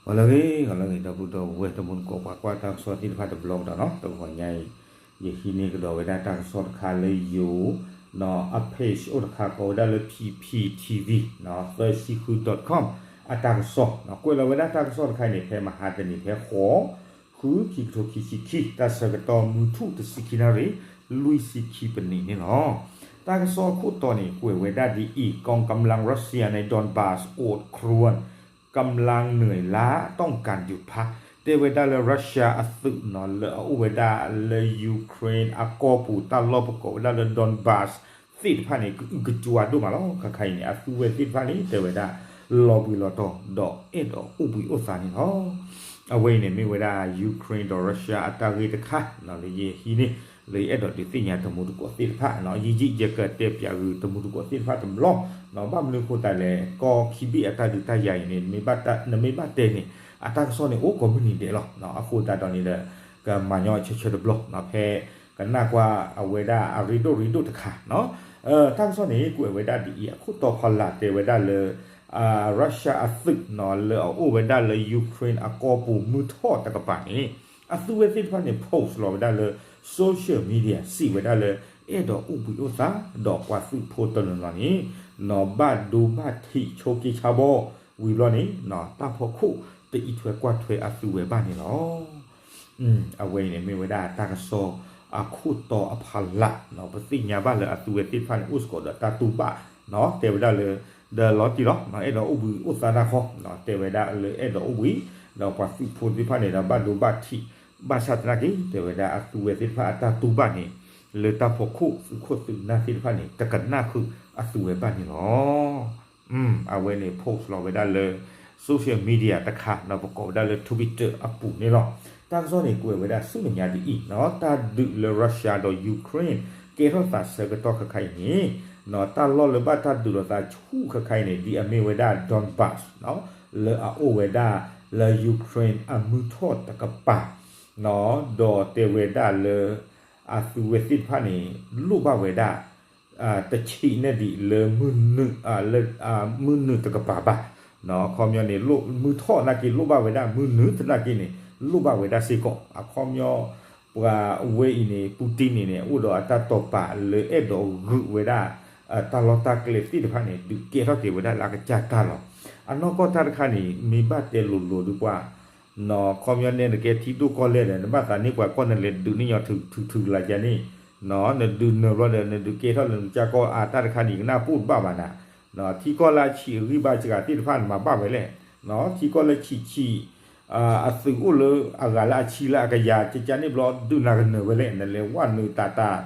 ဂီၤလၢအဂ့ၤ ဂီၤလၢအဂ့ၤ ဒီပုၢ်ဒီဝဲၢ် တမူတကိး ပှၤကွၢ်တၢ်ကစီၣ်သ့ၣ်တဖၣ်တဘျီကဒီးနီၤ, တဂီၤညါအံၤ ယဟံးန့ၢ်ကဒီးဝဲဒၣ်တၢ်ကစီၣ်တခါလၢယိၤ နီၤ အ page အိၣ်တခါ ကိးဝဲဒၣ်လၢ P P T V နီၤ သၢဆံဃု dot com အတၢ်ကစီၣ်နီၤ, ကွဲးလီၤဝဲဒၣ်တၢ်ကစီၣ်တခါအံၤန့ၣ် ဖဲမဟါတနံၤ ဖဲဃိး ဃု ခံကထိခံဆံခံ တၢ်ဆၢကတီၢ်မုၢ်ထူၣ်တဆံခံနၣ်ရံၣ် လွံၢ်ဆံခံပနံးန့ၣ်လီၤ. တၢ်ကစီၣ်အခိၣ်တီန့ၣ် ကွဲးဝဲဒၣ်ဒ်အံၤ, กองกำลังรัสเซียในดอนบาสอดครวญ กำลังเหนื่อยล้าต้องการหยุดพัก တဲဝဲဒၣ်လၢ Russia အသုးနီၤ လၢအအိၣ်ဝဲဒၣ်လၢ Ukraine အကီၢ်ပူၤ တၢ်လီၢ်ပကိးဝဲဒၣ်လၢ Donbas သ့ၣ်တဖၣ်န့ၣ် ကအုကကွၢ်ဒိၣ်မးလီၤ. ခဲခါအံၤန့ၣ် အသုးဝဲသ့ၣ်တဖၣ်န့ၣ် တဲဝဲဒၣ် လီၤဘှံးလီၤတီၤ ဒီးအဲၣ်ဒိးအိၣ်ဘှံးအိၣ်သါန့ၣ်လီၤ. အဝဲအံၤန့ၣ်မ့ၢ်ဝဲဒၣ် Ukraine ဒီး Russia အတၢ်ဂ့ၢ်တခါနီၤ လၢယဟံးန့ၢ် လၢယအဲၣ်ဒိးဒုးသ့ၣ်ညါတမူတကိးသ့ၣ်တဖၣ်နီၤ, ယံာ်ယံာ်ယကတဲပၠးဂုာ်တမူတကိးသ့ၣ်တဖၣ်တဘျီနီၤ, ဘၣ်မနုၤအဃိသတးလဲၣ် ကီၢ်ခံဘ့ၣ်အတၢ်ဒုးတၢ်ယၤအံၤန့ၣ် နမ့ၢ်ဘၣ်တဲန့ၣ် အတၢ်ကစီၣ်န့ၣ် အိၣ်ကိးမုၢ်နံၤဒဲးလီၤ. အဃိသတးဒီးန့ၣ်ဒီး ကမၤညီဆၢဆၢတဘျီနီၤ, ဖဲကနၣ်ကွၢ်အဝဲဒၣ်အရ့ဒိၣ်ရ့ဒိၣ်တခါနီၤ, တၢ်ကစီၣ်န့ၣ် ကွဲးဝဲဒၣ်ဒ်အံၤ, အခိၣ်တီဖီလာ်တဲဝဲဒၣ်လၢ Russia အသုးနီၤ လၢအအိၣ်ဝဲဒၣ်လၢ Ukraine အကီၢ်ပူၤမုၢ်ထီၣ်တကပၤန့ၣ် အသုးဝဲသ့ၣ်တဖၣ်န့ၣ် post လီၤဝဲဒၣ်လၢ social media စံးဝဲဒၣ်လၢ အဲၣ်ဒိးအိၣ်ဘှံးအိၣ်သါ ဒီးပှၤသုးဖိတနီၤနီၤန့ၣ် နီၤ ဘၣ်ဒိဘၣ်ထံးဆိက့ဆါဘီ ဝံၤဘျီန့ၣ် တၢ်ဖီခိၣ်တအံးထွဲကွၢ်ထွဲအသုးဝဲဘၣ်န့ၣ်လီၤ. အဝဲအံၤန့ၣ်မ့ၢ်ဝဲဒၣ်တၢ်ကစီၣ်အခိၣ်တီအဖီလာ်နီၤ, ပသ့ၣ်ညါဘၣ်လၢအသုးဝဲသ့ၣ်တဖၣ်န့ၣ် အိၣ်စ့ၢ်ကီးဒီးတၢ်တူၢ်ဘၣ်နီၤ, တဲဝဲဒၣ်လၢ ဒီးလီၤတံၢ်လီၤ အဲၣ်ဒိးအိၣ်ဘှံးအိၣ်သါတၢ်ဃီနီၤ, တဲဝဲဒၣ်လၢအဲၣ်ဒိးအိၣ်ဘှံး ဒီးပှၤသုးဖိသ့ၣ်တဖၣ်န့ၣ်ဒီး ဘၣ်ဒိဘၣ်ထံး ဘၣ်ဆၣ်သနာ်က့ တဲဝဲဒၣ်အသုးဝဲသ့ၣ်တဖၣ်အတၢ်တူၢ်ဘၣ်န့ၣ် လၢတၢ်ဖီခိၣ်သုးခိၣ်သုးနၢ်သ့ၣ်တဖၣ်န့ၣ် တကနၣ်ဃုာ်အသုးဝဲဘၣ်န့ၣ်လီၤ. အဝဲန့ၣ် post လီၤဝဲဒၣ်လၢ social media တခါနီၤ, ပကိးဝဲဒၣ်လၢ Twitter အပူၤန့ၣ်လီၤ. တၢ်ကစီၣ်န့ၣ် ကွဲးဝဲဒၣ်ဆူမဲာ်ညါဒ်အံၤနီၤ, တၢ်ဒုးလၢ Russia ဒီး Ukraine ကဲထီၣ်သးဆၢကတီၢ်ခဲခါအံၤန့ၣ် တၢ်လီၢ်လၢဘၣ်တၢ်ဒုးလိာ်သးဆူၣ်ခဲခါအံၤန့ၣ် ဒ်အမ့ၢ်ဝဲဒၣ် Donbas နီၤ လၢအအိၣ်ဝဲဒၣ်လၢ Ukraine အမုၢ်ထီၣ်တကပၤ ဒီးတဲဝဲဒၣ်လၢ အသုးဝဲသ့ၣ်တဖၣ်န့ၣ် လိၣ်ဘၣ်ဝဲဒၣ် တဆံးန့ၢ်ဒံးလၢ လၢ မုၢ်နုာ်တကပၤဘၣ်. အခီပညီန့ၣ် မုၢ်ထီၣ်သနာ်က့လိၣ်ဘၣ်ဝဲဒၣ်, မုၢ်နုာ်သနာ်က့န့ၣ် လိၣ်ဘၣ်ဝဲဒၣ်စ့ၢ်ကီး. အခီပညီ ပှၤဝဲအံၤန့ၣ် Putin န့ၣ်န့ၣ် အိၣ်ဒီးအတၢ်တိာ်ပာ်လၢအဲၣ်ဒိးဂုာ်ဝဲဒၣ် တၢ်လီၢ်တၢ်ကျဲသ့ၣ်တဖၣ်န့ၣ် ဒုးကဲထီၣ်က့ၤဝဲဒၣ်လၢအကစၢ်တၢ်လီၤ. အနီၢ်ကီၢ်တၢ်တခါန့ၣ် မ့ၢ်ဘၣ်တဲလိၤလိၤဒုးပှၤ နီၤ အခီပညီနဲနကဲထံဒိၣ်ကီၢ်လဲၢ်ဒီး နဘၣ်သးန့ၢ်ပှၤကီၢ်နလဲၤဒုးန့ၢ်ညီထုးထုးလၢကန့ၣ်, နဒုးနၢၤဘျီဒီး နဒုးကဲထီၣ်လၢနကစၢ်ကီၢ်အါ တၢ်တခါန့ၣ် ယကနၣ်ပူၣ်တဘၣ်ဘၣ်နၤ, ထံကီၢ်လၢအဆံးအဂံၢ်ဘါစှၤသ့ၣ်တဖၣ်န့ၣ် မၤဘၣ်ဝဲလဲၣ်, ထံကီၢ်လၢဆံးဆံး အသုးအိၣ်လၢအဂၤလၢအဆံလၢအကယၤ ကကန့ၣ်ဘျီ ဒုးနၤကနၢၤဝဲလဲၣ်, နလဲၤဝဲနုာ်တၢ်တၢ်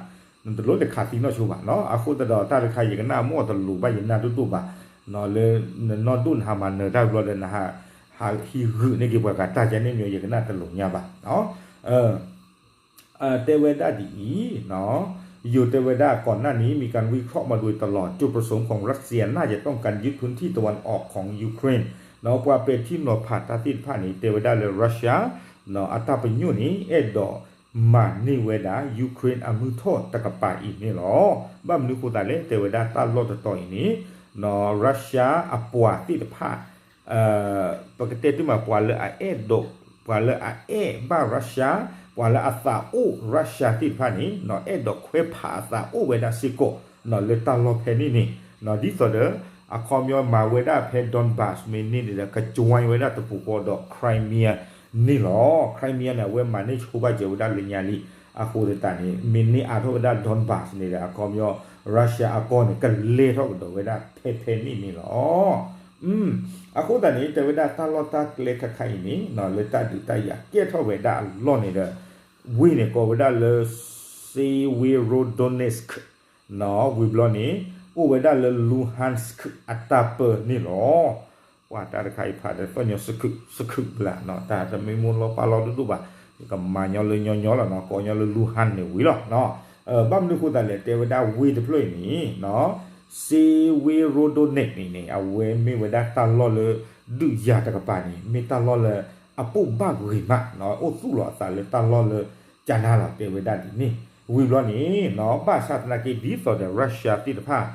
နတလိၣ်လဲၤခးသံနီၢ်ဆိဘၣ်နီၤ. အဃိသတးဒီး တၢ်တခါယကနၣ်မိၢ်တလိၤဘၣ် ယနၢ်ဒိၣ်ဒိၣ်ဘၣ်, လၢနနီၢ်ဒိၣ်နဟးမၤနၢၤတၢ်ဘျီဒီး နဟး ဟးဟံးဂုာ်န့ၢ်က့ၤပှၤဂၤတၢ်ကန့ၣ်မ့ၢ် ယကနၣ်တလိၤညါဘၣ်. တဲဝဲဒၣ်ဒ်အံၤ, ယိၤတဲဝဲဒၣ် ก่อนหน้านี้มีการวิเคราะห์มาโดยตลอด จุดประสงค์ของรัสเซียน่าจะต้องการยึดพื้นที่ตะวันออกของยูเครน ပှၤပဲာ်ထံနီၤဖးတၢ်သ့ၣ်တဖၣ်န့ၣ် တဲဝဲဒၣ်လၢ Russia အတၢ်ပညိၣ်န့ၣ် အဲၣ်ဒိးမၤန့ၢ်ဝဲဒၣ် Ukraine အမုၢ်ထီၣ်တကပၤအံၤန့ၣ်လီၤ. ဘၣ်မနုၤအဃိသတးလဲၣ် တဲဝဲဒၣ်တၢ်လီၢ်တတီၤအံၤန့ၣ် Russia အပှၤသ့ၣ်တဖၣ် ပကတဲတ့ၢ်မး ပှၤလၢအအဲၣ်ဒိး ပှၤလၢအအဲၣ်ဘၣ် Russia ပှၤလၢအသးအိၣ် Russia သ့ၣ်တဖၣ်န့ၣ် အဲၣ်ဒိးခွဲးဖးအသးအိၣ်ဝဲဒၣ်စ့ၢ်ကီး လၢတၢ်လီၢ်ဖဲန့ၣ်န့ၣ် ဒ်သိးဒီး အခီပညီမၤဝဲဒၣ်ဖဲ Donbas မ့ၢ်န့ၢ်န့ၣ်ဒီး ကကၠွဲဝဲဒၣ်တပူၤဃီဒီး Crimea န့ၣ်လီၤ. Crimea န့ၣ် အဝဲမၤန့ၢ်ဆိဘၣ်စၢၤဝဲဒၣ်လၢညါလံ. အဃိသတးန့ၣ် မ့ၢ်န့ၢ်အါထီၣ်ဝဲဒၣ် Donbas န့ၣ်ဒီး အခီပညီ Russia အကီၢ်န့ၣ် ကလဲၤထီၣ်ကဒီးဝဲဒၣ်ဖဲဖဲန့ၣ်န့ၣ်လီၤ. အဃိသတးန့ၣ် တဲဝဲဒၣ်တၢ်လီၢ်တၢ်ကျဲခဲခါအံၤန့ၣ် လၢတၢ်ဒုးတၢ်ယၤကဲထီၣ်ဝဲဒၣ်အလီၢ်န့ၣ်ဒီး ဝ့ၢ်န့ၣ်ကိးဝဲဒၣ်လၢ Severodonetsk ဝံၤဘျီန့ၣ် အိၣ်ဝဲဒၣ်လၢ Luhansk အတၢ်ပၢန့ၣ်လီၤ. ပှၤတၢ်တခါအံၤဖးဒီးသီၣ်ညီ စခုးဘျးနီၤ, တၢ်တမ့ၢ်မိၢ်လီၤပၢ်လီၤဒိၣ်ဒိၣ်ဘၣ်, ကမၤညီလၢညီညီလီၤနီၤ, ကိးညီလၢ Luhansk န့ၣ်ဝံၤလီၤ. ဘၣ်မနုၤအဃိသတးလဲၣ် တဲဝဲဒၣ်ဝ့ၢ်တဖျၢၣ်အံၤန့ၣ် Severodonetsk န့ၣ်န့ၣ် အဝဲမ့ၢ်ဝဲဒၣ်တၢ်လီၢ်လၢ ဒုးယၤတကပၤန့ၣ် မ့ၢ်တၢ်လီၢ်လၢအပိာ်ဘၣ်ဂ့ၤမး, အိၣ်သူၣ်လီၤအသးလၢတၢ်လီၢ်လၢကနါလီၤ တဲဝဲဒၣ်ဒ်န့ၣ်. ဝံၤဘျီန့ၣ် ဘၣ်ဆၣ်သနာ်က့ ဒ်သိးဒီး Russia သ့ၣ်တဖၣ်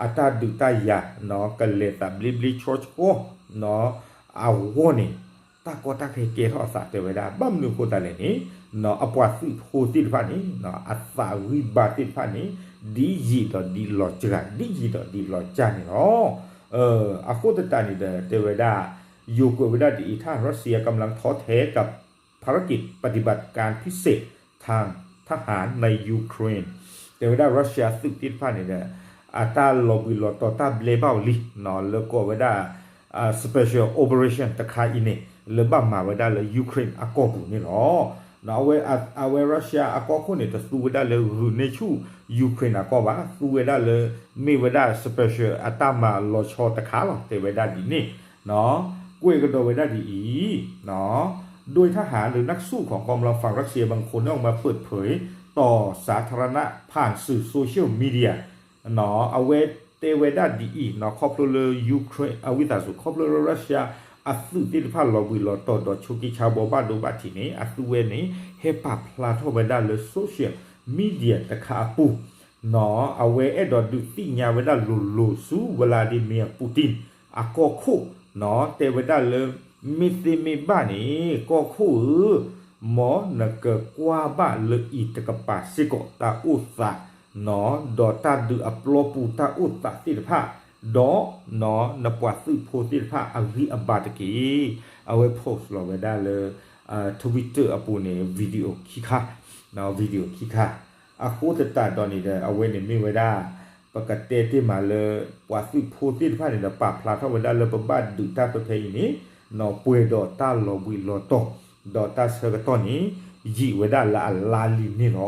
အတၢ်ဒုးတၢ်ယၤ ကလဲၤသးဘျ့ဘျ့ဆှီဆှီ အဂီၢ်န့ၣ် တၢ်ကီတၢ်ခဲကဲထီၣ်အသးတဲဝဲဒၣ် ဘၣ်မနုၤအဃိသတးလဲၣ်န့ၣ် အပှၤသုးဖိသ့ၣ်တဖၣ်န့ၣ် အသးဂံၢ်ဘါသ့ၣ်တဖၣ်န့ၣ် ဒ်ယံာ်ဒီးဒ်လီၤစှၤ ဒ်ယံာ်ဒီးဒ်လီၤစှၤန့ၣ်လီၤ. အဃိသတးန့ၣ်ဒီး တဲဝဲဒၣ် ယိၤကွဲးဝဲဒၣ်ဒ်အံၤ ทหารรัสเซียกำลังท้อแท้กับภารกิจปฏิบัติการพิเศษทางทหารในยูเครน တဲဝဲဒၣ် Russia သုးသ့ၣ်တဖၣ်န့ၣ်ဒီး အတၢ်လီၤဘှံးလီၤတီၤတၢ်ဘျဲဘၣ်အီၤလံ လၢကိးဝဲဒၣ် special operation တခါအံၤန့ၣ် လၢဘၣ်မၤဝဲဒၣ်လၢ Ukraine အကီၢ်ပူၤန့ၣ်လီၤ. အဝဲ အဝဲ Russia အကီၢ်ခိၣ်န့ၣ် တသူဝဲဒၣ်လၢဂုာ်န့ၢ်ဆူၣ် Ukraine အကီၢ်ဘၣ်, သူဝဲဒၣ်လၢ မ့ၢ်ဝဲဒၣ် special အတၢ်မၤလီၤဆီတခါလီၤ တဲဝဲဒၣ်ဒ်န့ၣ် ကွဲးကဒီးဝဲဒၣ်ဒ်အံၤ โดยทหารหรือนักสู้ของกองกำลังฝั่งรัสเซียบางคนได้ออกมาเปิดเผยต่อสาธารณะผ่านสื่อโซเชียลมีเดีย အဝဲတဲဝဲဒၣ်ဒ်အံၤ ခီဖျိလၢ Ukraine အဝံသးစူၤ ခီဖျိလၢ Russia အသုးသ့ၣ်တဖၣ်လီၤဘှံးလီၤတီၤဒီးဆိးက့ဆါဘီဘၣ်ဒိဘၣ်ထံးန့ၣ် အသုဝဲန့ၣ် ဟဲပာ်ဖျါထီၣ်ဝဲဒၣ်လၢ social media တခါအပူၤ အဝဲအဲၣ်ဒိးဒုးသ့ၣ်ညါဝဲဒၣ်လိၤလိၤဆူ Vladimir Putin အကီၢ်ခိၣ် တဲဝဲဒၣ်လၢ မ့ၢ်သ့မ့ၢ်ဘၣ်န့ၣ် ကီၢ်ခိၣ်ဧၢ, မ်နကကွၢ်ဘၣ်လၢအံၤတကပၤစ့ၢ်ကီး တၢ်အိၣ်သး ဒီးတၢ်ဒုးအပျီပူၤတၢ်အိၣ်သးသ့ၣ်တဖၣ်, ဒီး နပှၤသုးဖိသ့ၣ်တဖၣ်အဂံၢ်အဘါတက့ၢ်. အဝဲ post လီၤဝဲဒၣ်လၢ Twitter အပူၤန့ၣ် video ခံခါ, video ခံခါ, အဃိသတးဒီးန့ၣ်ဒီး အဝဲန့ၣ်မ့ၢ်ဝဲဒၣ် ပကတဲတ့ၢ်မးလၢ ပှၤသုးဖိသ့ၣ်တဖၣ်န့ၣ်ဒီး ပာ်ဖျါထီၣ်ဝဲဒၣ်လၢပဘၣ်ဒုးတၢ်ဖဲဖဲအံၤန့ၣ် ပှဲၤဒီးတၢ်လီၤဘှံးလီၤတီၤ ဒီးတၢ်ဆၢကတီၢ်န့ၣ် ယံာ်ဝဲဒၣ်လၢအလါလံန့ၣ်လီၤ.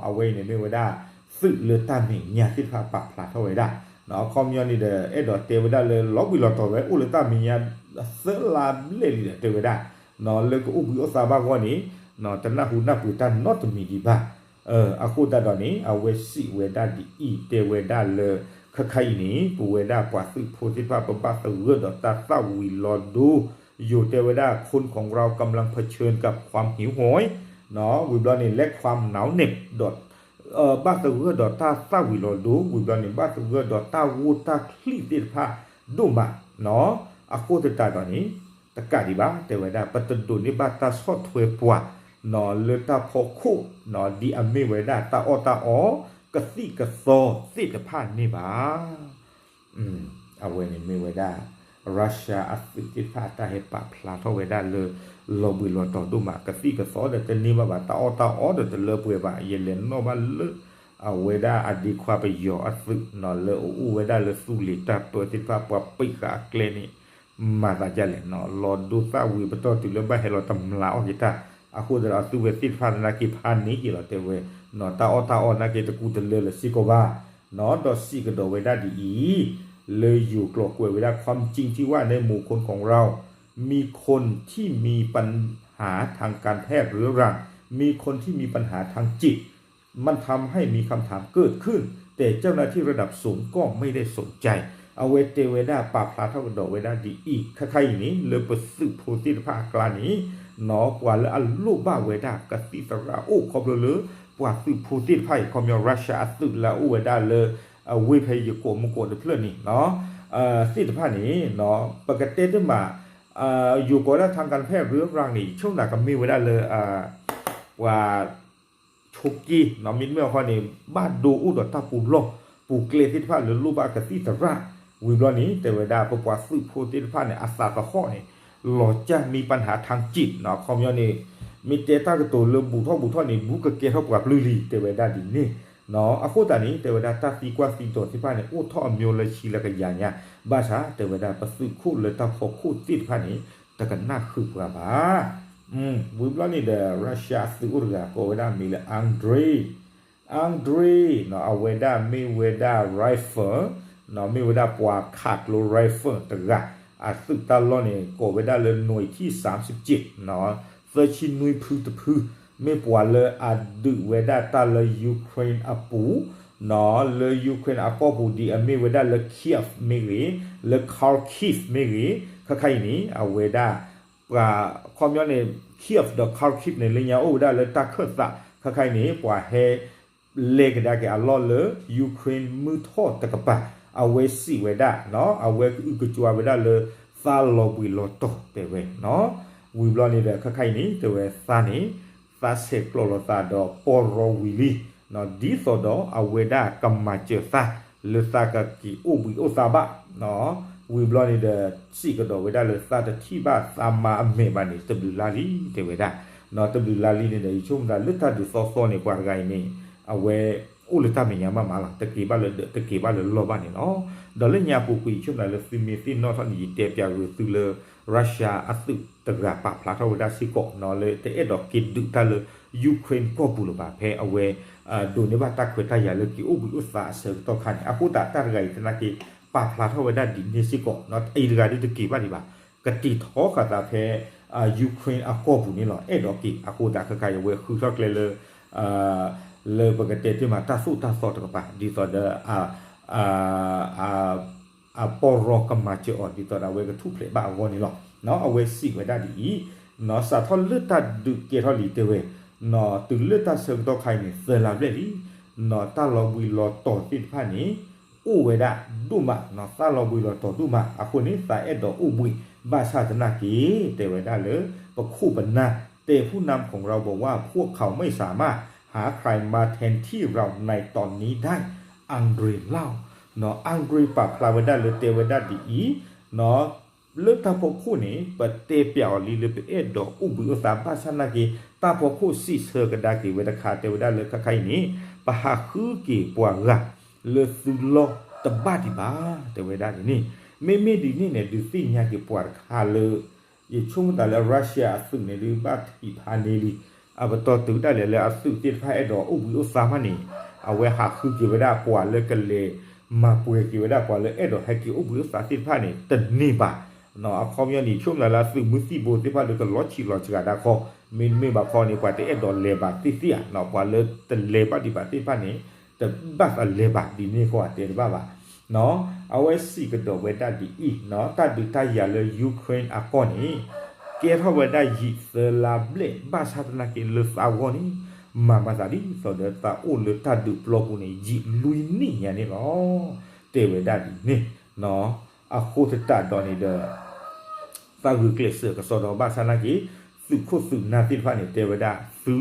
အဝဲအံၤန့ၣ်မ့ၢ်ဝဲဒၣ် သုးလၢတၢ်မဲာ်ညါသ့ၣ်တဖၣ်ပာ်ဖျါထီၣ်ဝဲဒၣ် အခီပညီန့ၣ်ဒီး အဲၣ်ဒိးတဲဝဲဒၣ်လၢလီၤဘှံးလီၤတီၤဝဲအိၣ်လၢတၢ်မဲာ်ညါ သၢလါဘျဲၣ်လံဒီးတဲဝဲဒၣ် လၢကအိၣ်ဘှံးအိၣ်သါဘၣ်အဂီၢ်န့ၣ် တနၢ်ဟူနၢ်ပှ့ၤတၢ်နီတမံၤဒံးဘၣ်. အဃိသတးဒီးန့ၣ် အဝဲစံးဝဲဒၣ်ဒ်အံၤ တဲဝဲဒၣ်လၢ ခဲခါအံၤန့ၣ် ပဝဲဒၣ်ပှၤသုးဖိသ့ၣ်တဖၣ် ပဘၣ်သဂၢၢ်ဒီးတၢ်သၣ်ဝံၤလီၤဒိ ယိၤတဲဝဲဒၣ် คนของเรากำลังเผชิญกับความหิวโหย ဝံၤဘျီန့ၣ် และความหนาวเหน็บ ဒီး ဘၣ်သဂၢၢ်ဒီးတၢ်သၣ်ဝံၤလီၤဒိ ဝံၤဘျီန့ၣ် ဘၣ်သဂၢၢ်ဒီးတၢ်ဂိၢ်တၢ်ချံၣ်သ့ၣ်တဖၣ်ဒိၣ်မး အဃိသတးဒီးန့ၣ် တကးဒံးဘၣ် တဲဝဲဒၣ် ပတဒိးန့ၢ်ဘၣ်တၢ်ဆီၣ်ထွဲပှၤ လၢတၢ်ဖီခိၣ် ဒ်အမ့ၢ်ဝဲဒၣ်တၢ်အီၣ်တၢ်အီ ကသံၣ်ကသီသ့ၣ်တဖၣ်န့ၣ်ဘၣ်. အဝဲန့ၣ်မ့ၢ်ဝဲဒၣ် Russia အသုးသ့ၣ်တဖၣ်အတၢ်ဟဲပာ်ဖျါထီၣ်ဝဲဒၣ်လၢ လီၤဘှံးလီၤတီၤဒိၣ်မး ကသံၣ်ကသီဒီးတန့ၢ်ဘၣ်ဘၣ် တၢ်အီၣ်တၢ်အီဒီးတလၢပှဲၤဘၣ် ယလဲၤနီၣ်ဘၣ်လၢ အဝဲဒၣ်အဒ့ခွါပယီၤအသုး လၢအအိၣ်ဝဲဒၣ်လၢသူလ့ၤတၢ်ပၢသ့ၣ်တဖၣ် ပှၤပံးဃာ်အကျဲန့ၣ် မၤသးဒ်လဲၣ် လီၤဒိသၣ်ဝံၤပတီၢ်တုၤလၢဘၣ်ဟဲလီၤတမျးအီၣ်က့ၤတၢ် အဃိသတးဒီးအသုဝဲသ့ၣ်တဖၣ်သနာ်က့ဖးန့ၢ်က့ၤလီၤတဲဝဲ တၢ်အီၣ်တၢ်အီသနာ်က့တကူတလၢလၢၤစ့ၢ်ကီးဘၣ် ဒီးစံးကဒီးဝဲဒၣ်ဒ်အံၤ လၢယိၤကျိာ်ကွဲးဝဲဒၣ် ความจริงที่ว่าในหมู่คนของเรา มีคนที่มีปัญหาทางการแพทย์เรื้อรัง มีคนที่มีปัญหาทางจิต มันทำให้มีคำถามเกิดขึ้น แต่เจ้าหน้าที่ระดับสูงก็ไม่ได้สนใจ အဝဲတဲဝဲဒၣ်ပာ်ဖျါထီၣ်ကဒီးဝဲဒၣ်ဒ်အံၤ ခဲခါအံၤန့ၣ် လၢပသုးဖိသ့ၣ်တဖၣ်အကျါန့ၣ် ပှၤလၢအလိၣ်ဘၣ်ဝဲဒၣ်ကသံၣ်သရၣ်အိၣ်ခီဖျိလၢ ပှၤသုးဖိသ့ၣ်တဖၣ်အံၤ ခီပညီ Russia အသုးလၢအအိၣ်ဝဲဒၣ်လၢ အဝ့ၢ်ဖဲယကိးမုၢ်ကိးတဖျၢၣ်န့ၣ် သ့ၣ်တဖၣ်န့ၣ် ပကတဲတ့ၢ်မး ယိၤကိးဝဲဒၣ် ทางการแพทย์เรื้อรัง န့ၣ် ဆိကမိၣ်ကမ့ၢ်ဝဲဒၣ်လၢ ပှၤ ဆိးက့ မ့တမ့ၢ်အခီန့ၣ် ဘၣ်ဒိအိၣ်ဒီးတၢ်ပူၤလီၢ် ပူၤကျဲသ့ၣ်တဖၣ်လၢလိၣ်ဘၣ်ကသံၣ်သရၣ် ဝံၤဘျီန့ၣ် တဲဝဲဒၣ် ပပှၤသုးဖိသ့ၣ်တဖၣ်န့ၣ် အသးသဟီၣ်န့ၣ် လီၤစၢ်မံပၣ်ဟးထၣ်ကံၣ် အခီပညီန့ၣ် မ့ၢ်တဲတၢ်ကတိၤလၢဘူးထီၣ်ဘူးထီၣ်န့ၣ် ဘူးကကဲထီၣ်ပှၤပျုၢ်လံ တဲဝဲဒၣ်ဒ်န့ၣ် အဃိသတးန့ၣ် တဲဝဲဒၣ်တၢ်သံကွၢ်သံဒိးသ့ၣ်တဖၣ်န့ၣ် အိၣ်ထီၣ်အမျိုးလၢဆံလၢကယၤညါ ဘၣ်ဆၣ် တဲဝဲဒၣ် ပသုးခိၣ်လၢတၢ်ဖီခိၣ်သ့ၣ်တဖၣ်န့ၣ် တကနၣ်ဃုာ်ပှၤဘၣ် ဝံၤဘျီန့ၣ်ဒီး Russia အသုးအိၣ်တဂၤကိးဝဲဒၣ်မံၤလၢ Andrei, Andrei အဝဲဒၣ်မ့ၢ်ဝဲဒၣ် rifle မ့ၢ်ဝဲဒၣ်ပှၤခးကျိ rifle တဂၤ အသုးတၢ်လီၢ်န့ၣ် ကိးဝဲဒၣ်လၢ หน่วยที่สามสิบเจ็ด သၢဆံနွံဖုတဖု မ့ၢ်ပှၤလၢအဒုးဝဲဒၣ်တၢ်လၢ Ukraine အပူၤ လၢ Ukraine အကီၢ်ပူၤ ဒ်အမ့ၢ်ဝဲဒၣ်လၢ Kyiv မ့ၢ်ဂ့ၤ, လၢ Kharkiv မ့ၢ်ဂ့ၤ, ခဲခါအံၤန့ၣ် အဝဲဒၣ် ပှၤ ခီပညီန့ၣ် Kyiv ဒီး Kharkiv န့ၣ် လၢညါအိၣ်ဝဲဒၣ်လၢတၢ်ခၢၣ်သး ခဲခါအံၤန့ၣ် ပှၤဟဲ လဲၤကဒါက့ၤအလီၢ်လၢ Ukraine မုၢ်ထီၣ်တကပၤ အဝဲစံးဝဲဒၣ် အဝဲကအုကစွါဝဲဒၣ်လၢ သးလီၤဘှံးလီၤတီၤတဲဝဲ ဝံၤဘျီန့ၣ်ဒီး ခဲခါအံၤန့ၣ် တဲဝဲသးန့ၣ် သးဆဲးကျိးလိာ်သးဒီးပီၢ်ရီဝံၤလံ, ဒ်သိးဒီးအဝဲဒၣ်ကမၤစၢၤသး လၢသးကက့ၤအိၣ်ဘှံးအိၣ်သါဘၣ်, ဝံၤဘျီန့ၣ်ဒီး စံးကဒီးဝဲဒၣ်လၢသးတထံၣ်ဘၣ်သးမါအမဲာ်ဘၣ်န့ၣ် တဘျုးလါလံ တဲဝဲဒၣ်, တဘျုးလါလံန့ၣ်ဒီး ယဆိကမိၣ်သးလၢတၢ်ဒုးသီသီန့ၣ် ပှၤတဂၤအံၤန့ၣ် အဝဲ အိၣ်လၢတၢ်မဲာ်ညါမးမးလီၤ, တက့ၤဘၣ်လၢဒၢး တက့ၤဘၣ်လၢလီၢ်ဘၣ်န့ၣ်လီၤ. ဒီးလၢညါပူၤကွံာ် ယဆိကမိၣ်သးလၢသုမ့ၢ်သ့ၣ်နီၣ်ထီၣ်န့ၣ် ယတဲပၠးဂ့ၤသုလၢ Russia အသုးတဂၤပာ်ဖျါထီၣ်ဝဲဒၣ်စ့ၢ်ကီး လၢတအဲၣ်ဒိးက့ၤဒုးတၢ်လၢ Ukraine ကီၢ်ပူၤလၢၤဘၣ် ဖဲအဝဲ ဒိးန့ၢ်ဘၣ်တၢ်ခွဲးတၢ်ယာ်လၢက့ၤအိၣ်ဘှံးအိၣ်သါအဆၢကတီၢ်ခါန့ၣ် အဃိသတးတၢ်တဂၤအံၤသနာ်က့ ပာ်ဖျါထီၣ်ဝဲဒၣ်ဒ်န့ၣ်စ့ၢ်ကီး အအံၤတဂၤဒုးတက့ၤဘၣ်ဒံးဘၣ်, ကတ့ၤထီဃာ်သးဖဲ Ukraine အကီၢ်ပူၤန့ၣ်လီၤ. အဲၣ်ဒိးက့ၤ အဃိသတးခဲခါအံၤ အဝဲဃုထီၣ်ကျဲလၢ လၢပကတဲတ့ၢ်မးတၢ်သိၣ်တၢ်သီတကပၤ ဒ်သိးဒီး အပီၢ်ရီကမၤစၢၤအီၤ ဒ်သိးဒီးအဝဲကထူၣ်ဖျဲးဘၣ်အဂီၢ်န့ၣ်လီၤ. အဝဲစံးဝဲဒၣ်ဒ်အံၤ, စးထီၣ်လၢတၢ်ဒုးကဲထီၣ်လံတဲဝဲ, တုၤလၢတၢ်ဆၢကတီၢ်ခါအံၤန့ၣ် သၢလါဘျဲၣ်လံ, တၢ်လီၤဘှံးလီၤတီၤသ့ၣ်တဖၣ်န့ၣ် အိၣ်ဝဲဒၣ်ဒိၣ်မး, တၢ်လီၤဘှံးလီၤတီၤဒိၣ်မး အဃိန့ၣ် သးအဲၣ်ဒိးအိၣ်ဘှံး ဘၣ်ဆၣ်သနာ်က့ တဲဝဲဒၣ်လၢ ပခိၣ်ပနၢ် တဲ ผู้นำของเราบอกว่า พวกเขาไม่สามารถหาใครมาแทนที่เราได้ Andrei เล่า, Andrei ပာ်ဖျါဝဲဒၣ်လၢတဲဝဲဒၣ်ဒ်အံၤ, လၢတၢ်ဖီခိၣ်န့ၣ် ပတဲပၠးအီၤလံ လၢပအဲၣ်ဒိးအိၣ်ဘှံးအိၣ်သါ ဘၣ်ဆၣ်သနာ်က့ တၢ်ဖီခိၣ်စံးဆၢကဒါက့ၤဝဲတခါ တဲဝဲဒၣ်လၢခဲခါအံၤန့ၣ် ပဟးဃုက့ၤပှၤဂၤလၢသုလီၢ်တဘၣ်ဒံးဘၣ် တဲဝဲဒၣ်ဒ်န့ၣ်, မ့မ့ၢ်ဒ်န့ၣ်န့ၣ် ဒုးသ့ၣ်ညါက့ၤပှၤတခါလၢ ယဆိကမိၣ်သးလၢ Russia အသုးန့ၣ်ဒုးဘၣ်ထံးဖးန့ၢ်လံ, အပတီၢ်တုၤဒၣ်လဲာ်လၢအသုးသ့ၣ်တဖၣ်အဲၣ်ဒိးအိၣ်ဘှံးအိၣ်သါမးန့ၣ် အဝဲဟးဃုက့ၤဝဲဒၣ်ပှၤလၢကလဲၤမၤပှဲၤက့ၤဝဲဒၣ်ပှၤလၢအဲၣ်ဒိးဟဲက့ၤအိၣ်ဘှံးအိၣ်သါသ့ၣ်တဖၣ်န့ၣ် တန့ၢ်ဘၣ်. အခီပညီန့ၣ် ယဆိကမိၣ်သးလၢအသုးမုၢ်သံၣ်ဘိသ့ၣ်တဖၣ်ဒီးကလီၤဆံးလီၤစှၤဒၣ်ခီ, မ့တမ့ၢ်ဘၣ်ခီန့ၣ် ပှၤတအဲၣ်ဒိးလဲၤဘၣ်သ့ၣ်သ့ၣ်ဧါ, ပှၤလၢတလဲၤဘၣ်ဒံးဘၣ်သ့ၣ်တဖၣ်န့ၣ် တဘၣ်သးလဲၤဘၣ်ဒ်န့ၣ်ဃီ တဲတဘၣ်ဘၣ်. အဝဲစံးကဒီးဝဲဒၣ်ဒ်အံၤ, တၢ်ဒုးတၢ်ယၤလၢ Ukraine အကီၢ်န့ၣ် ကဲထီၣ်ဝဲဒၣ်ယံာ်သၢလါဘျဲၣ် ဘၣ်ဆၣ်သနာ်က့လၢသးအဂီၢ်န့ၣ် မၤမၤသးဒ်သိးဒီးသးအိၣ်လၢတၢ်ဒုးပျီပူၤန့ၣ် ယံာ်လွံၢ်နံၣ်ညါန့ၣ်လီၤ. တဲဝဲဒၣ်ဒ်န့ၣ်, အဃိသတးဒီးန့ၣ်ဒီး သးဂုာ်ကျဲးစၢးကစီဒီဘၣ်ဆၣ်သနာ်က့ သုးခိၣ်သုးနၢ်သ့ၣ်တဖၣ်န့ၣ် တဲဝဲဒၣ် သု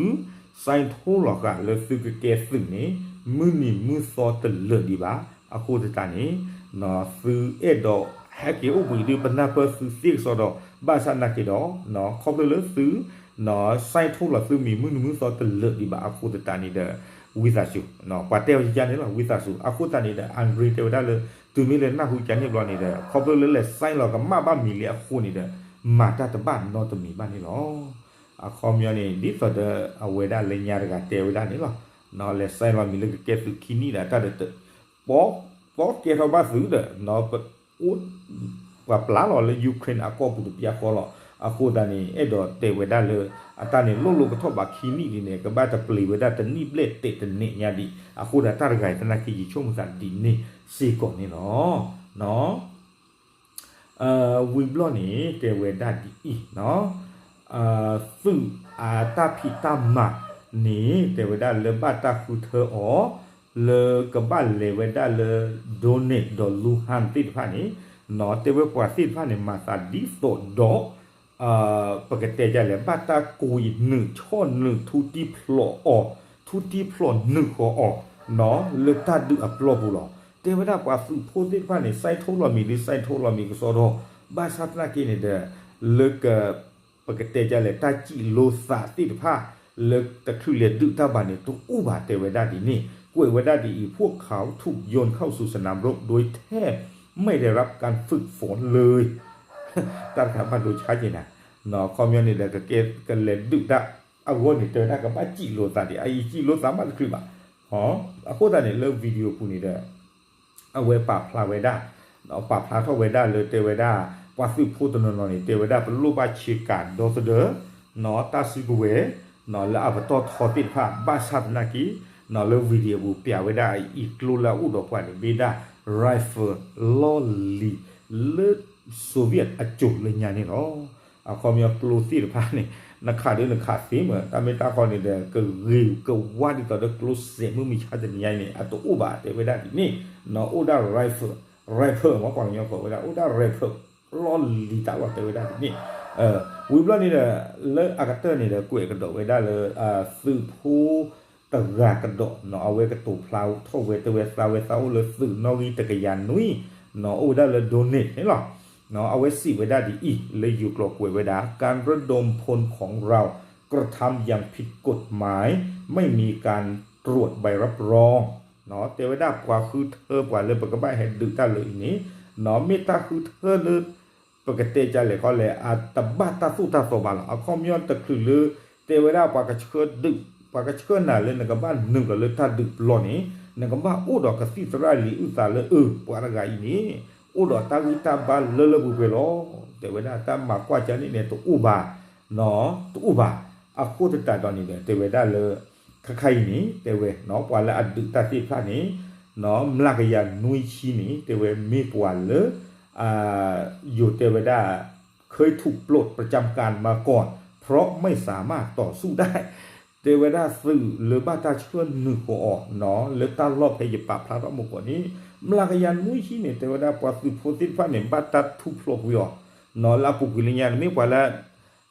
စဲထီလီၤဃာ်လၢသုကကဲသုးန့ၣ် မုၢ်နံၤမုၢ်သီတလၢာ်ဒံးဘၣ်. အဃိသတးန့ၣ် သုအဲၣ်ဒိးဟဲက့ၤအိၣ်ဘှံးဒုး ပနၢ်ပၢၢ်သုသ့ကစီဒီ ဘၣ်ဆၣ်သနာ်က့ဒီး ခီဖျိလၢသု စဲထီလီၤသုမံၤမုၢ်နံၤမုၢ်သီတလၢာ်ဒံးဘၣ်အဃိသတးန့ၣ်ဒီး ဝံသးစူၤ, ပှၤတဲအီၤယါန့ၣ်လီၤ ဝံသးစူၤ. အဃိသတးန့ၣ်ဒီး Andrei တဲဝဲဒၣ်လၢ တုၤမ့ၢ်လၢနၢ်ဟူကန့ၣ်ဘျီန့ၣ်ဒီး ခီဖျိလၢလဲၤစဲလီၤကမၣ်ဘၣ်မံၤလံအဃိန့ၣ်ဒီး မၤတၢ်တဘၣ်နီတမံၤဘၣ်န့ၣ်လီၤ. အခီပညီန့ၣ် ဒ်သိးဒီးအဝဲဒၣ်လၢညါတဂၤတဲဝဲဒၣ်န့ၣ်လီၤ. လဲၤစဲလီၤမံၤလၢကကဲသုးခံနံၣ်ဒီးတၢ်ဒီး ပကဲထီၣ်ဘၣ်သုဒီး ပ ပှၤပျၢ်လီၤလၢ Ukraine အကီၢ်ပူၤတပျၢ်ဃီလီၤ. အဃိသတးန့ၣ် အဲၣ်ဒိးတဲဝဲဒၣ်လၢ အတၢ်န့ၣ်လိၣ်လိၣ်ကထီၣ်ဘးခံနံၣ်ဒ်န့ၣ် ကဘၣ်တပျံၤဝဲဒၣ်တနံၣ်ဘျဲၣ်တဲာ်တနံၣ်ညါဒံး. အဃိသတးတၢ်တဂၤအံၤသနာ်က့ ယဆိကမိၣ်သးဒ်န့ၣ်စ့ၢ်ကီးန့ၣ်လီၤ. ဝံၤဘျီန့ၣ် တဲဝဲဒၣ်ဒ်အံၤ, သုးအတၢ်ဖံးတၢ်မၤန့ၣ် တဲဝဲဒၣ်လၢဘၣ်တၢ်ဃုထၢအီၤ လၢကဘၣ်လဲၤဝဲဒၣ်လၢ Donetsk ဒီး Luhansk သ့ၣ်တဖၣ်န့ၣ် တဲဝဲပှၤသ့ၣ်တဖၣ်န့ၣ် မၤသးဒ်သိးဒီး ပကတဲဒ်လဲၣ် ဘၣ်တၢ်ကိးအံၤနုာ်ဆီၣ်နုာ်ထူတံၢ်ဖျိးအီၤ, ထူတံၢ်ဖျိးနုာ်ဃီအီၤ လၢတၢ်ဒုးအပျီပူၤလီၤ. တဲဝဲဒၣ်ပှၤသုးဖိသ့ၣ်တဖၣ်န့ၣ် စဲထီလီၤမံၤဒ်စဲထီလီၤမံၤကစီဒီ, ဘၣ်ဆၣ်သနာ်က့န့ၣ်ဒီး လၢက ပကတဲဒ်လဲၣ် တၢ်စံၣ်လိသးသ့ၣ်တဖၣ် လၢတချုးလဲၤဒုးတၢ်ဘၣ်န့ၣ် တအိၣ်ဘၣ်တဲဝဲဒၣ်ဒ်န့ၣ်, ကွဲးဝဲဒၣ်ဒ်အံၤ พวกเขาถูกโยนเข้าสู่สนามรบ โดยแทบไม่ได้รับการฝึกฝนเลย တၢ်တခါဘၣ်ဒိဆါက့ၤနၤ, ခီပညီန့ၣ်ဒီး ကကဲကလဲၤဒုးတၢ်အဂီၢ်န့ၣ် တဲဝဲဒၣ်ကဘၣ်စံၣ်လိသးဒံး အအံၤစံၣ်လိသးမးတချုးဘၣ်. အဃိသတးန့ၣ် လၢ video ပူၤန့ၣ်ဒီး အဝဲပာ်ဖျါဝဲဒၣ်, ပာ်ဖျါထီၣ်ဝဲဒၣ်လၢတဲဝဲဒၣ် ပှၤသုးဖိတနီၤနီၤန့ၣ် တဲဝဲဒၣ် ပလိၣ်ဘၣ်ဆ့ကၤဒီသဒၢ တၢ်စုကဝဲၤ လၢအပတီၢ်ထီသ့ၣ်တဖၣ် ဘၣ်ဆၣ်သနာ်က့ လၢ video ပူၤပျးဝဲဒၣ်အအံၤ ကျိလၢအအိၣ်ဒီးပှၤန့ၣ် မ့ၢ်ဒၣ် rifle လီၢ်လံၤ လၢ Soviet အစိၤလၢညါန့ၣ်လီၤ. အခီပညီကျိသ့ၣ်တဖၣ်န့ၣ် နခးဒ်နခးသ့မး တၢ်မ့ၢ်တၢ်ဃီန့ၣ်ဒီး ကဂ့ၤကဝါဒ်သိးဒီးကျိစဲးမုၢ်မဆါတနံၤညါအံၤန့ၣ် အတအိၣ်ဘၣ်တဲဝဲဒၣ်ဒ်န့ၣ်, အိၣ်ဒၣ် rifle, rifle မ့ၢ်ပှၤကညီကိးဝဲဒၣ် အိၣ်ဒၣ် rifle လီၢ်လံၤတၢ်လီၤတဲဝဲဒၣ်ဒ်န့ၣ်, ဝံၤဘျီန့ၣ်ဒီး လၢအကတၢၢ်န့ၣ်ဒီး ကွဲးကဒီးဝဲဒၣ်လၢ သုးဖိတဂၤကဒီးနီၤ အဝဲကတိၤဖျါထီၣ်ဝဲ တဲဝဲသးဝဲသးအိၣ်လၢသုးနီၣ်ဂံၢ်တကယၤနွံနီၤ အိၣ်ဝဲဒၣ်လၢ Donetsk န့ၣ်လီၤ. အဝဲစံးဝဲဒၣ်ဒ်အံၤ လၢယိၤကျိာ်ကွဲးဝဲဒၣ် การระดมพลของเรา กระทำอย่างผิดกฎหมาย ไม่มีการตรวจใบรับรอง တဲဝဲဒၣ်ပှၤဃုထၢပှၤလၢပကဘၣ်ဟဲဒုးတၢ်လၢအံၤန့ၣ် မ့ၢ်တၢ်ဃုထၢလၢ ပကတဲကလဲၣ်ခီလဲၣ် အတဘၣ်တၢ်သိၣ်တၢ်သီဘၣ်လီၤ. အခီပညီတချုးလၢ တဲဝဲဒၣ်ပှၤကဆှၢဒုး ပှၤကဆှၢနၤလၢနကဘၣ်နုာ်လီၤလၢတၢ်ဒုးပျီန့ၣ် နကဘၣ်အိၣ်ဒီးကသံၣ်သရၣ်လံာ်အုၣ်သးလၢအၢ ပှၤတဂၤအံၤန့ၣ် အိၣ်ဒီးတၢ်ဂံၢ်တၢ်ဘါလၢလၢပှဲၤပှဲၤလီၤ. တဲဝဲဒၣ်တၢ်မၤကွၢ်ကၢန့ၣ်န့ၣ် တအိၣ်ဘၣ် တအိၣ်ဘၣ်. အဃိသတးဒီးန့ၣ်ဒီး တဲဝဲဒၣ်လၢ ခဲခါအံၤန့ၣ် တဲဝဲ ပှၤလၢအဒုးတၢ်သ့ၣ်တဖၣ်န့ၣ် မျးကယၤနွံဆံန့ၣ် တဲဝဲမ့ၢ်ပှၤလၢ ယိၤတဲဝဲဒၣ် เคยถูกปลดประจำการมาก่อน เพราะไม่สามารถต่อสู้ได้ တဲဝဲဒၣ်သုးလၢဘၣ်တၢ်ဆှၢနုာ်ဃီၤအီၤ လၢတၢ်လီၢ်ဖဲယပာ်ဖျါထီၣ်မူကီၢ်န့ၣ် မျးကယၤနွံဆံန့ၣ် တဲဝဲဒၣ်ပှၤသုးဖိသ့ၣ်တဖၣ်န့ၣ် ဘၣ်တၢ်ထူၣ်ဖျိးကွံာ်အီၤ လၢအပူၤကွံာ်လၢညါန့ၣ် မ့ၢ်ပှၤလၢ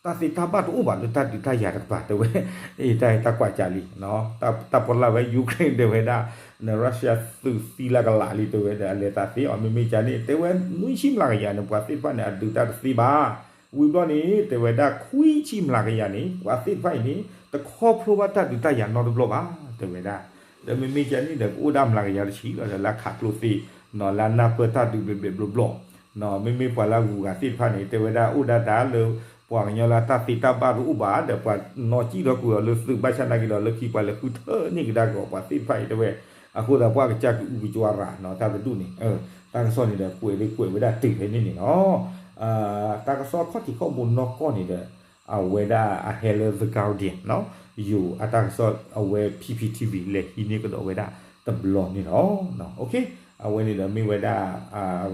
တၢ်သ့တၢ်ဘၣ်တအိၣ်ဘၣ်လၢတၢ်ဒုးတၢ်ယၤတကပၤ တဲဝဲ တၢ်တၢ်ကွၢ်ကၢလံ တၢ်ပီၣ်လၢ်ဝဲ Ukraine တဲဝဲဒၣ် န Russia သုးသံလၢကလးလံ တဲဝဲဒၣ် အလဲၤသးသ့အီၤ မ့မ့ၢ်ကၢန့ၣ် တဲဝဲနွံဆံမျးကယၤန့ၣ် ပှၤသ့ၣ်တဖၣ်န့ၣ် အဒုးတၢ်တသ့ဘၣ်. ဝံၤဘျီန့ၣ် တဲဝဲဒၣ်ခွံဆံမျးကယၤန့ၣ် ပှၤသ့ၣ်တဖၣ်အံၤန့ၣ် တခီဖျိဘၣ်တၢ်ဒုးတၢ်ယၤနီတဘျီဘၣ် တဲဝဲဒၣ် ဒီးမ့မ့ၢ်ကၢန့ၣ်ဒီး ကအိၣ်ဒၣ်မျးကယၤတဆံလီၤဒီး လၢအခးကျိသ့ လၢအနၢ်ပၢၢ်တၢ်ဒုးဘျဲးဘျဲးဘျီဘျီ မ့မ့ၢ်ပှၤလၢအဂုၤအဂၤသ့ၣ်တဖၣ်န့ၣ် တဲဝဲဒၣ်အိၣ်ဒၣ်တၢ်လၢ ပှၤကညီလၢတၢ်သ့တၢ်ဘၣ်တအိၣ်ဘၣ်ဒီး ပှၤနီၣ်ကံၣ်ထီၣ်ကွံာ်အီၤလၢသုး ဘၣ်ဆၣ်နာ်က့ဒီး လၢခံပှၤလဲၤဃုထၢန့ၢ်ကဒါက့ၤအီၤ ပှၤသ့ၣ်တဖၣ်အံၤတဲဝဲ အဃိသတးပှၤကစၢ်ကအုကကွၢ်ရၤနီၤ တၢ်ကဒူၣ်န့ၣ် တၢ်ကစီၣ်န့ၣ်ဒီး ကွဲးလၢကွဲးဝဲဒၣ်တုၤဖဲန့ၣ်န့ၣ်လီၤ. တၢ်ကစီၣ်ခီၣ်ထံးခီၣ်ဘိနီၢ်ကီၢ်န့ၣ်ဒီး အဝဲဒၣ်အဟဲလၢ The Guardian ယိၤအတၢ်ကစီၣ်အဝဲ P P T V လဲၤဟံးန့ၢ်ကဒီးဝဲဒၣ်တဘျီန့ၣ်လီၤ. အဝဲန့ၣ်ဒီးမ့ၢ်ဝဲဒၣ်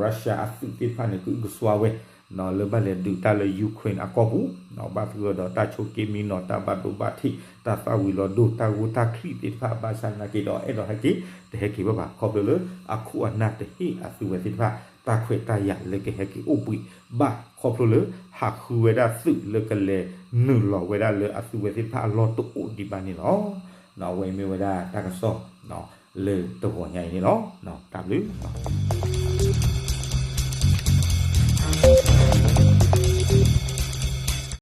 Russia အသုးသ့ၣ်တဖၣ်န့ၣ် ကအုကစွါဝဲ လၢဘၣ်လဲၤဒုးတၢ်လၢ Ukraine အကီၢ်ပူၤ ဘၣ်သဂၢၢ်ဒီးတၢ်ဆိးက့မံနီၤ တၢ်ဘၣ်ဒိဘၣ်ထံး တၢ်သၣ်ဝံၤလီၤဒိၣ် တၢ်ဂိၢ်တၢ်ချံးသ့ၣ်တဖၣ် ဘၣ်ဆၣ်နာ်က့ဒီး အဲၣ်ဒိးဟဲက့ၤ တဟဲက့ၤဘၣ်ဘၣ် ခီဖျိလၢ အခိၣ်အနၢ်တဟ့ၣ်အသုဝဲသ့ၣ်တဖၣ် တၢ်ခွဲးတၢ်ယာ်လၢကဟဲက့ၤအိၣ်ဘှံးဘၣ် ခီဖျိလၢ ဟးဃုဝဲဒၣ်သုးလၢကလဲၤနုာ်လီၤဝဲဒၣ်လၢအသုဝဲသ့ၣ်တဖၣ်အလီၢ်တအိၣ်ဒံးဘၣ်န့ၣ်လီၤ. အဝဲမ့ၢ်ဝဲဒၣ်တၢ်ကစီၣ် လၢတဂီၤညါအံၤန့ၣ်လီၤ. တၢ်ဘျုး